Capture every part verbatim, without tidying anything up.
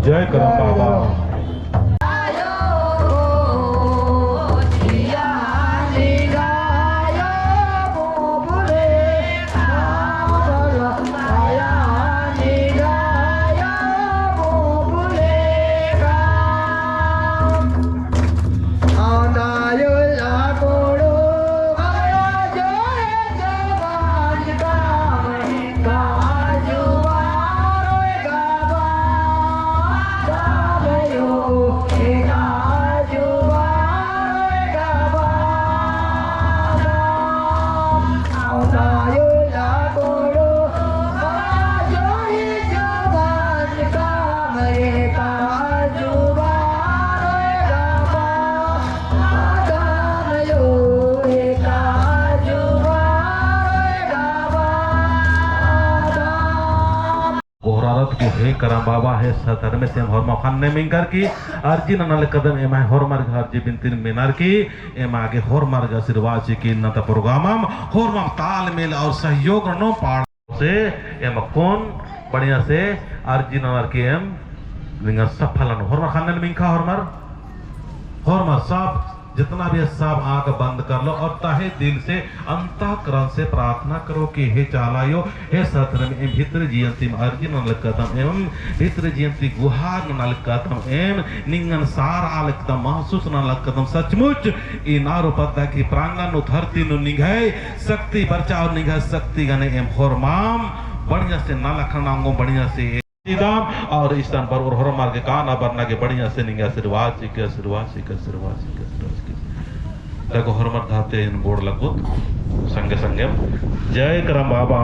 जय करम बाबा। गोहरारत को हे करम बाबा, हे सत धर्मेस, एम होरमर ख़न्न मिंख़र की अर्जी नना लगदम, एम्है होरमर गे अर्जी बिनती मेनर की एमा गे होरमर गे आशीर्वाद चिकी। इन्ना ता प्रोग्रामम होरमम तालमेल और सहयोग ननोम पाड़ा से एम अक्कुन बढ़िया से अर्जी ननर की एम निंगा सफल ननोम। होरमर ख़न्न मिंख़ा, होरमर, होरमर सब जितना भी है, सब आँख बंद कर लो और तहे दिल से, अंतःकरण से प्रार्थना करो कि हे चाला अयो, हे सत धर्मेस, एम भितरे जियन ती अर्जी नना लगदम, एम भितरे जियन ती गुहार नना लगदम, एम निंगन सारा लगदम, महसूस नना लगदम, सचमुच ई नारो पद्दा की प्रांगण नू, धरती नू निंग्है शक्ति बरचा और निंग्है शक्ति गने एम होरमाम बढ़िया से नलख नना ओंगोम, बढ़िया से चिदम और इसन बरओर होरमर गे काना बरना गे बढ़िया से निंगा आशीर्वाद चिके, आशीर्वाद चिके, आशीर्वाद चिके, आशीर्वाद चिके। देखो होरमर धरती एन गोड़ लगुत संगे संगे। जय करम बाबा,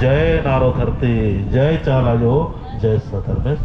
जय नारो धरती, जय चाला अयो, जय सत धर्मेस।